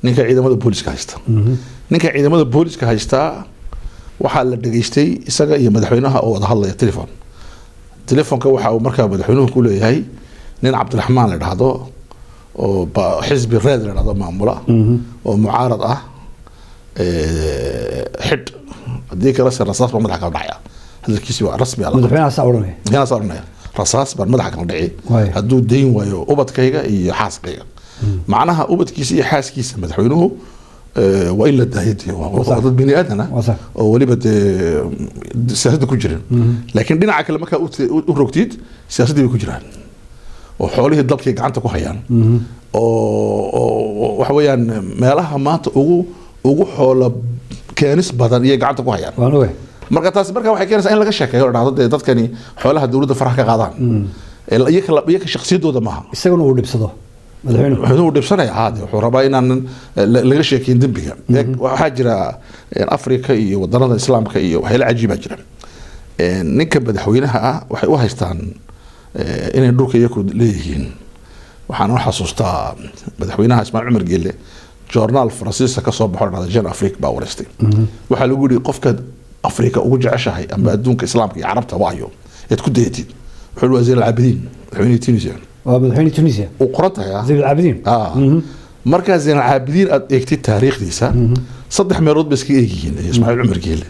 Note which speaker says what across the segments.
Speaker 1: Ninka ciidamada booliska haysta, ninka ciidamada booliska haystaa, waxaa la dhageystay isaga iyo madaxweynaha oo wada hadlaya telefon. Telefonka waxa uu markaa madaxweynuhu ku leeyahay nin Cabdiraxmaan la dhahdo oo xisbi reed la dhahdo maamula oo mucaarad ah, xidh, haddii kale se rasaas baa madaxa kala dhacaya. Hadalkiisi waa rasmi ah.
Speaker 2: Madaxweynaha saa odhanaya?
Speaker 1: Madaxweynaha saa odhanaya, rasaas baan madaxa kala dhici hadduu dayn waayo ubadkayga iyo xaaskayga. Macnaha ubadkiisa iyo xaaskiisa madaxweynuhu waa in la daayo dee, waa dad bini aadan ah
Speaker 2: Waa sax.
Speaker 1: oo weliba dee siyaasadda ku jirin. Laakiin dhinaca kale markaa u rogtid, siyaasaddii bay ku jiraan oo xoolihii dalkay gacanta ku hayaan oo waxa weeyaan meelaha maanta ugu xoola keenis badan iyay gacanta ku hayaan.
Speaker 2: Waan ogahay.
Speaker 1: Marka taasi marka waxay keenaysaa in laga sheekeeyo oo dhahdo dee dadkani xoolaha dowladda faraha ka qaadaan. Iyaka shakhsiyadooda maaha.
Speaker 2: Isaguna uu dhibsado madaxweynuhu.
Speaker 1: Wuxuu dhibsanaya haade, wuxuu rabaa inaan laga sheekeyn dembiga. Waxaa jira Afrika iyo wadanada Islaamka iyo waxyaala cajiibaa jira. Ninka madaxweynaha ah waxay u haystaan inay dhulka iyaku leeyihiin. Waxaan u xasuustaa madaxweynaha Ismaaciil Cumar Geelle, joornaal Faransiiska ka soo baxo dhahda Jeune Afrique baa wareystay. Waxaa lagu yidhi, "Qofkaad Afrika ugu jeceshahay amba adduunka Islaamka iyo Carabta waayo eed ku dayatid?" Wuxuu yihi, "Waa Zayn Alcaabidiin, madaxweynihii Tunisia."
Speaker 2: Waa madaxweyne Tunisia.
Speaker 1: Uu qoran tahay ah.
Speaker 2: Zayn Alcaabidiin.
Speaker 1: Markaa Zayn Alcaabidiin aad eegtid taariikhdiisa, saddex meelood bay iskaga eegyihiin Ismaaciil Cumar Geele.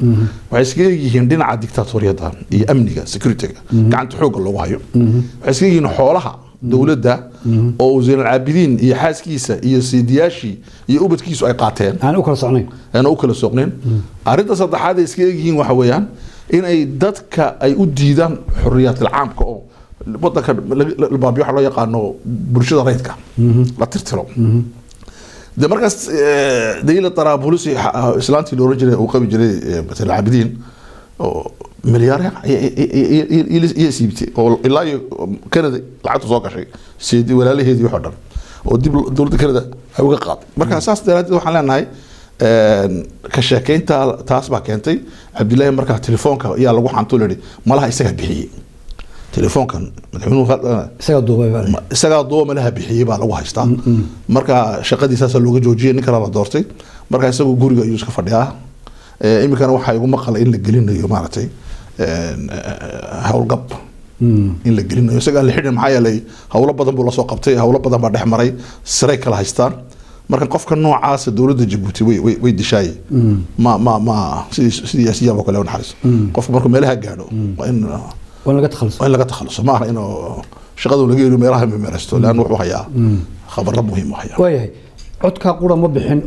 Speaker 1: Waxay iskaga eegyihiin dhinaca dictatoriyadda iyo amniga, securityga, gacanta xoogga loogu hayo. Waxay iskaga eegyihiin xoolaha dowladda oo uu Zayn Alcaabidiin iyo xaaskiisa iyo siidiyaashii iyo ubadkiisu ay qaateen.
Speaker 2: Aan u kala socnayn.
Speaker 1: Aan u kala soqnayn. Arrinta saddexaad ay iskaga egyihiin waxa weeyaan inay dadka ay u diidaan xorriyaadka caamka oo wadanka la baabiyo, waxa loo yaqaano bulshada rayidka la tirtiro. De markaas Dayla Tarabulsi, islaantii la oran jiray uu qabi jiray Zayn Alcaabidiin, oo milyaar iyo siibtay oo ilaa iyo Canada lacagta soo gashay, seedi walaalaheedii waxoo dhan oo dib dowladda Canada ay uga qaaday. Marka saas daraadeed waxaan leenahay ka sheekeynta taas baa keentay Cabdillaahi. Markaa telefoonka ayaa lagu xanto, lahi malaha isagaa bixiyey telefoonkan madaxweynuhu.
Speaker 2: Isagaa duubay baa.
Speaker 1: Isagaa duuba, malaha bixiyey baa lagu haystaa. Marka shaqadii saasaa looga joojiyey, nin kale la doortay. Marka isagu guriga ayuu iska fadhiyaa. Iminkana waxaa igu maqalay in la gelinayo maaragtay howlgab in la gelinayo, isaga aan la xidhin, maxaa yeelay howlo badan buu lasoo qabtay, howlo badan baa dhex maray, siray kala haystaan. Marka qofka noocaasa dowladda Jabuuti way dishaay. Ma sidii Yaasiyaab oo kale u naxariiso. Qofka markuu meelaha gaadho waa in
Speaker 2: waa in laga takhaluso.
Speaker 1: Waa in laga takhaluso. Ma aha inuu shaqadu laga yeri meelaha meeraysto, leanna wuxuu hayaa khabaro muhiim u hayaa.
Speaker 2: Waayahay, codkaa qura ma bixin.